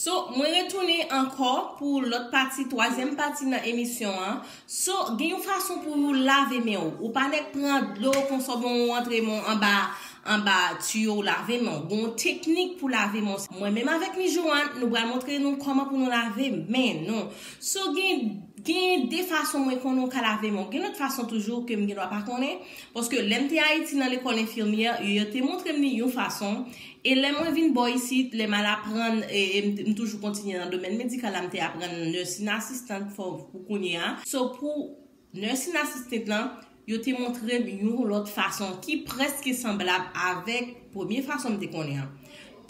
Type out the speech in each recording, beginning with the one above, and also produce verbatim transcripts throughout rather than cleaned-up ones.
So, mwen retounen ankò pou lòt pati, twazyèm pati nan emisyon an. So, gen yon fason pou ou lave men w. Ou pa nèk pran dlo konsa bon ou antre men w anba, anba tiyo w lave men w. Gen yon teknik pou lave men w. Mwen menm avèk Miss Joanne, nou pral montre nou kòman pou nou lave men nou. So, gen, gen de fason mwen konnen ou ka lave men w. Gen lòt fason toujou ke m gen dwa pa konnen. Paske lè m te Ayiti nan lekòl enfimyè, yo te montre m li yon fason. E lè mwen vin bò isit, lè m al aprann, e, e m, m toujou kontinye nan domèn medikal la, m te aprann nursing assistant fò pou kounye a. So, pou nursing assistant lan, yo te montre m yon lòt fason ki prèske sanblab avèk premye fason m te konnen an.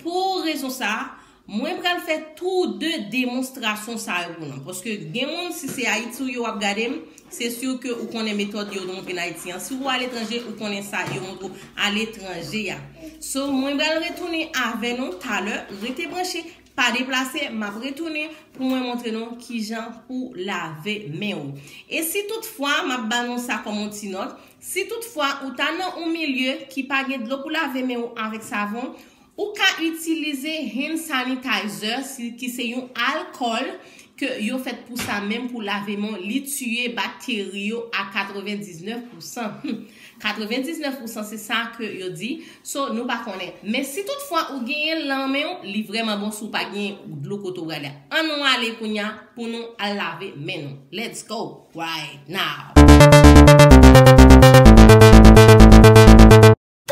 Pou rezon sa a, mwen pral fè tou de demonstrasyon sa yo pou nou. Paske gen moun, si se Ayiti w ye w ap gade m, se si ke ou konnen metòd yo montre n Ayiti an. Si w aletranje, ou konnen sa yo montre w aletranje a. So, mwen pral retounen avè nou talè. Rete branche, pa deplase, m ap retounen pou mwen montre nou kijan pou lave men w. E si toutfwa, m ap ba nou sa kòm yon ti nòt, si toutfwa ou ta nan yon milye ki pa gen dlo pou lave men w avèk savon, ou ka itilize hand sanitizer, si, ki se yon alkòl ke yo fèt pou sa menm, pou lave men w, li tiye bakteri yo a katrevendiznèf pousan. Hmm. Katrevendiznèf pousan se sa ke yo di. So, nou pa konnen. Men si toutfwa ou genyen l nan men w, li vrèman bon si w pa genyen dlo kote w prale a. Ann nou ale kounye a pou nou al lave men nou. Let's go right now.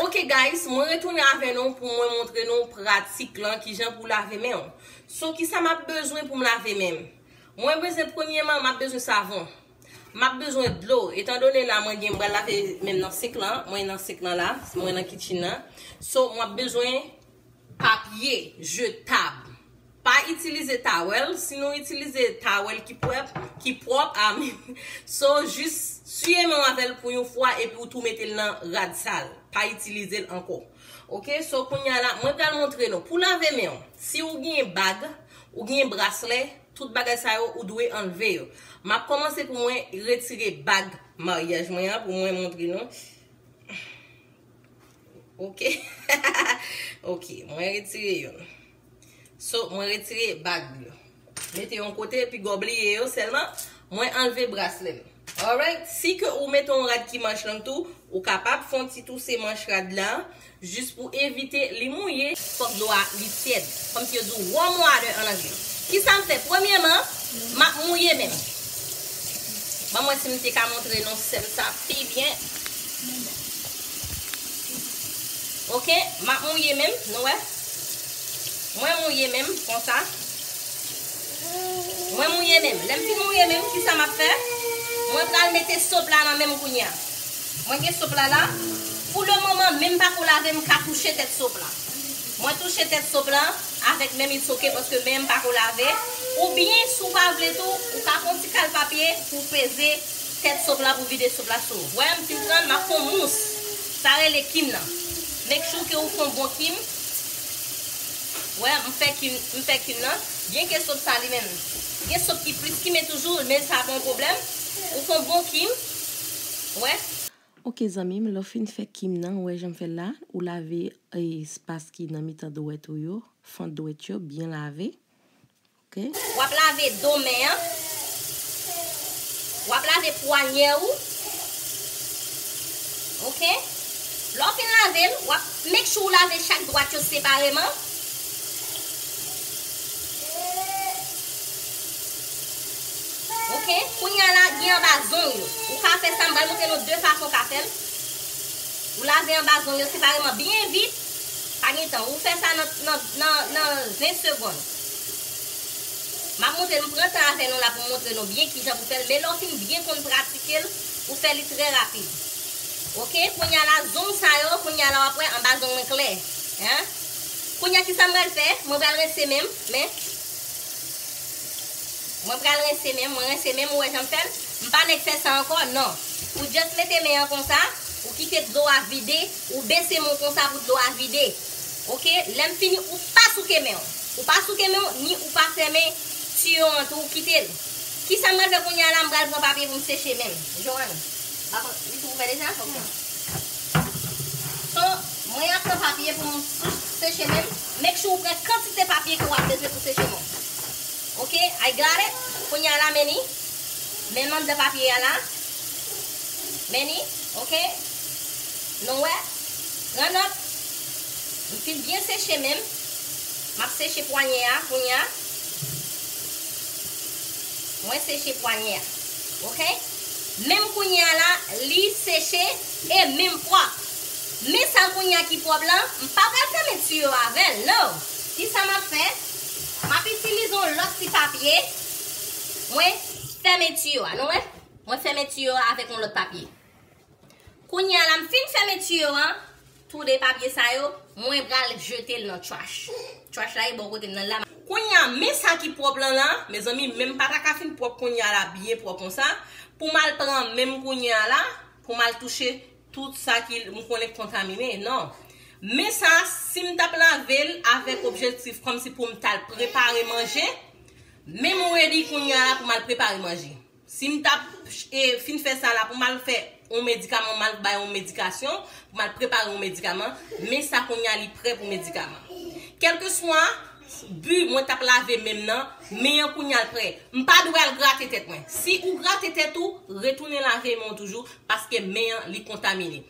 Ok guys, mwen retounen avè nou pou mwen montre nou pratik lan, kijan pou lave men w. So, kisa m ap bezwen pou m lave men m? Mwen bezwen, premyèman, m ap bezwen savon. M ap bezwen dlo. Etandone la, mwen gen, m pral lave men m nan sink lan, mwen nan sink lan la, mwen nan kitchen nan. So, mwen ap bezwen papye jetab. Pa itilize tawèl. Si nou itilize tawèl ki pwòp, ki pwòp, amen. So, jis siye men w avè l pou yon fwa epi ou tou mete l nan rad sal. Pa itilize l ankò. Ok, so kounye a la, mwen pral montre nou. Pou lave men w, si ou gen bag, ou gen braslè, tout bagay sa yo, ou dwe anlve yo. M ap kòmanse pou mwen retire bag maryaj mwen an, pou mwen montre nou. Ok. Ok, mwen retire youn. So, mwen retire bag yo. Mete yon kote, epi gò bliye yo sèlman. Mwen anlve braslè m. Alright? Si ke ou mete yon rad ki manch long tou, ou kapab fè yon ti touse manch rad la, jis pou evite li mouye. Fòk dlo a li tyèd. Kòmsi yo di w warm water an angle. Kisa m fè? Premyèman, m ap mouye men m. Ban m wè si m te ka montre nou sèn sa pi byen. Ok, m ap mouye men m, nou wè. Mwen mouye men m, konsa. Mwen mouye men m. Lè m fin mouye men m, kisa m ap fè? Mwen pral mete sop la nan men m kounye a. Mwen gen sop la la. Pou le moman, men m pako lave, m ka touche tèt sop la. Mwen touche tèt sop la avèk men m, it's ok, paske men m pako lave. Oubyen, si w pa vle tou, ou ka pran ti kal papye pou peze tèt sop la, pou vide sop la sou ou. Wè, m fin pran, m ap fè yon mous. Sa rele kim nan. Make sure ke ou fè yon bon kim. Wè, m fè kim, m fè kim nan. Byenke sop sa li menm, gen sop ki plis kime toujou, men sa pa yon pwoblèm. Ou fè yon bon kim. Wè. Ok, zanmi m, lè w fin fè kim nan, ou wè jan m fè l la, ou lave, e, espas ki nan mitan dwèt ou yo, fant dwèt yo, byen lave. Ok? W ap lave do men an. W ap lave pwanyè ou. Ok? Lè w fin lave l, w ap make sure w lave chak dwèt yo separeman. Ok? Kounye a la, gen anba zong yo. Ou ka fè sa, m pral montre nou de fason w ka fè l. Ou lave anba zong yo separeman byen vit. Pa gen tan. Ou fè sa nan, nan, nan, nan ven segonn. M ap montre, m pran tan avè nou la pou m montre nou byen kijan pou fè l. Men lè w fin byen konn pratike l, ou fè li trè rapid. Ok, kounye a la, zong sa yo, kounye a la, w ap wè anba zong mwen klè. Hein? Kounye a, kisa m pral fè? Mwen pral rense men m, men. Mwen pral rense men m, mwen rense men m, ou wè jan m fè l? M pa nèk fè sa ankò, non. Ou just mete men an konsa, ou kite dlo a vide, ou bese men w konsa pou dlo a vide. Ok? Lè m fini, ou pa souke men w. Ou pa souke men w, ni ou pa fèmen tiyo an tou, ou kite l. Kisa m pral fè kounye a la? M pral pran papye pou m seche men m. Joanne, pa konn, li tou ouvè deja? Ok. So, mwen ap pran papye pou m sou-, seche men m. Make sure ou pran kantite papye ke w ap bezwen pou seche men w. Ok, I got it. Kounye a la, men li. Men m anndan papye a la. Men li, ok. Nou wè. Run up. M fin byen seche men m. M ap seche pwanye a kounye a. Mwen seche pwanye a. Ok? Men m kounye a la, li seche e men m pwòp. Men sa kounye a ki pwòp lan, m pa pral fèmen tiyo avè l, no. Kisa m ap fè? M ap itilize yon lòt ti papye. Mwen fèmen tiyo a, nou wè? Mwen fèmen tiyo a avèk yon lòt papye. Kounye a la, m fin fèmen tiyo an, tou de papye sa yo, mwen pral jete l nan trash. Trash la e bò kote m nan la. Kounye a, men sa ki pwòp lan la, mezanmi, men m pa ta ka fin pwòp kounye a la, byen pwòp konsa, pou m al pran men m kounye a la, pou m al touche tout sa ki m konnen kontamine, non. Men sa, si m t ap lave l avèk objektif kòmsi pou m t al prepare manje, men m ready kounye a la pou m al prepare manje. Si m t ap, e, fin fè sa la pou m al fè yon medikaman, m al bay yon medikasyon, pou m al prepare yon medikaman, men sa kounye a li prè pou medikaman. Kèlkeswa bi mwen t ap lave men m nan, men an kounye a l prè. M pa dwe al grate tèt mwen. Si ou grate tèt ou, retounen lave men w toujou, paske men an li kontamine.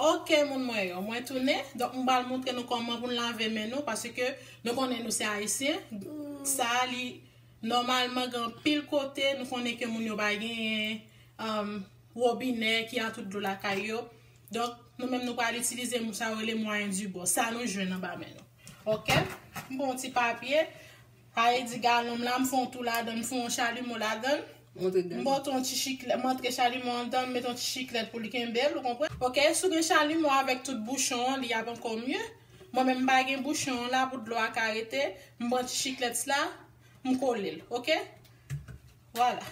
Ok, moun mwen yo, mwen tounen. Donk, m pral montre nou kòman pou n lave men nou, paske nou konnen nou se Ayisyen. Sa a, li, nòmalman, gen anpil kote, nou konnen ke moun yo pa genyen, um, wobinè ki a tout dlo lakay yo. Donk, nou menm, nou pral itilize sa yo rele mwayen di bò. Sa nou jwenn anba men nou. Ok? M pran yon ti papye. Sa vle di galon m la, m fè yon tou ladan l, m fè yon chalimo ladan l. Montre galon. M bòt yon ti chiklèt, m antre chalimo anndan, m met yon ti chiklèt pou l kenbe l, ou konprann? Ok, si w gen chalimo avèk tout bouchon an, li ap ankò mye. Mwen menm, m pa gen bouchon an la pou dlo a ka rete. M pran ti chiklèt la, m kole l, ok? Vwala.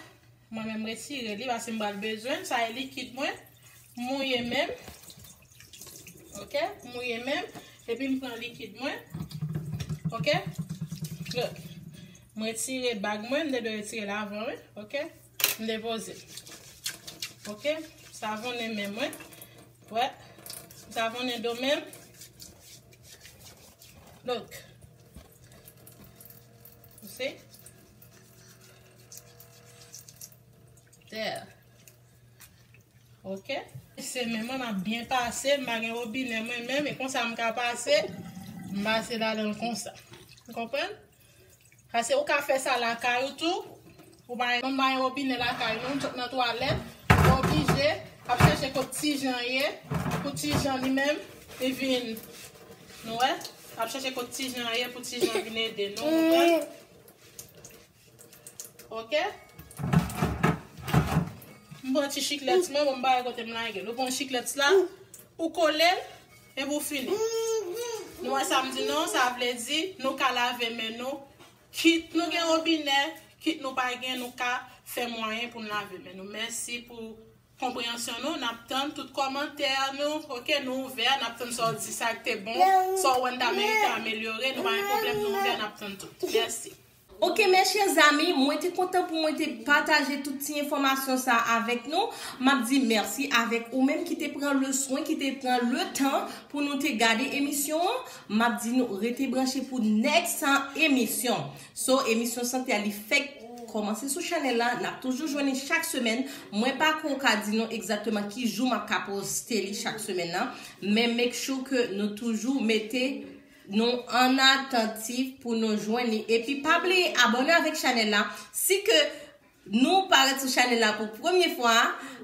Mwen menm, m retire li, paske m pral bezwen. Sa e likid mwen. Mouye men m. Ok? Mouye men m. Epi m pran likid mwen. Ok? Look. M retire bag mwen. M te dwe retire l avan, wi. Ok? M depoze l. Ok? Savonnen men mwen. Wè. Savonnen do men m. Look. You see? There. Ok? Se men mwen, m ap byen pase, m pa gen wobinè mwen menm, e konsa m ka pase, m pase ladan l konsa. Ou konprann? Paske ou ka fè sa lakay ou tou, ou pa, nou pa gen wobinè lakay nou, nou sot nan twalèt, ou oblije ap chèche kot ti jan ye, pou ti jan li menm, li vin, nou wè? Ap chèche kot ti jan ye, pou ti jan vin ede nou, ou konprann? Ok? M pran ti chiklèt mwen, bon, m pa wè kote m lage l. Ou pran chiklèt la, ou kole l, epi ou fini. Nou wè sa m di nou, sa vle di, nou ka lave men nou. Kit nou gen wobinè, kit nou pa gen, nou ka fè mwayen pou n lave men nou. Mèsi pou konpreyansyon nou, n ap tann tout kòmantè nou, ok, nou ouvè, n ap tann sa w di, sa k te bon, sa w wè n ta merite amelyore, nou pa gen pwoblèm, nou ouvè, n ap tann tout. Mèsi. Ok, mes chers amis, mwen te kontan pou mwen te pataje tout ti enfòmasyon sa avèk nou. M ap di mèsi avèk ou menm ki te pran le swen, ki te pran le tan pou nou te gade emisyon an. M ap di nou rete branche pou next emisyon. So, emisyon sante a li fèk kòmanse sou chanèl la, n ap toujou jwenn li chak semèn. Mwen pa ko ka di nou egzakteman ki jou m ap ka poste li chak semèn nan, men make sure ke nou toujou mete nou an atantif pou nou jwenn li. Epi pa bliye abòne avèk chanèl la. Si ke nou parèt sou chanèl la pou premye fwa,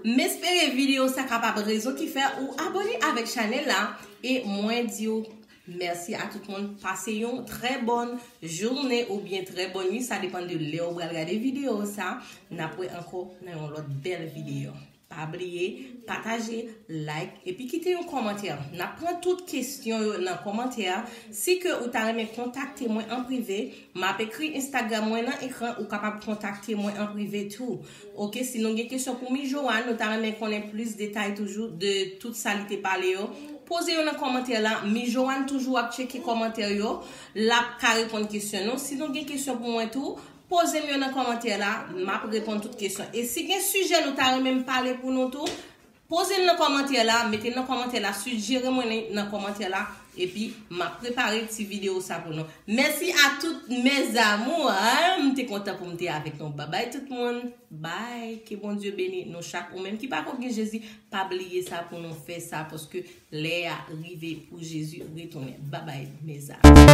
m espere videyo sa kapab rezon ki fè ou abòne avèk chanèl la. E mwen di w mèsi a tout moun. Pase yon trè bòn jounen oubyen trè bòn nuit, sa depann de lè ou pral gade videyo sa. N ap wè ankò nan yon lòt bèl videyo. Pa bliye pataje, like, epi kite yon kòmantè. N ap pran tout kesyon yo nan kòmantè. Si ke ou ta renmen kontakte mwen an prive, m ap ekri Instagram mwen nan ekran, ou kapab kontakte mwen an prive tou. Ok, si nou gen kesyon pou Miss Joanne, nou ta renmen konnen plis detay toujou de tout sa li te pale yo, poze yo nan kòmantè la. Miss Joanne toujou ap tcheke kòmantè yo, l ap ka reponn kesyon nou. Si nou gen kesyon pou mwen tou, poze m yo nan kòmantè la, m ap reponn tout kesyon. E si gen sijè nou ta renmen m pale pou nou tou, Poze l nan kòmantè la, mete l nan kòmantè la, sijere mwen nan kòmantè la, epi m ap prepare ti videyo sa pou nou. Mèsi a tout mes amours, m te kontan pou m te avèk nou. Babay tout moun, bay, ke Bondye beni nou chak. Ou menm ki pako gen Jezi, pa bliye sa pou nou fè sa, paske lè a rive pou Jezi retounen. Babay mes amours.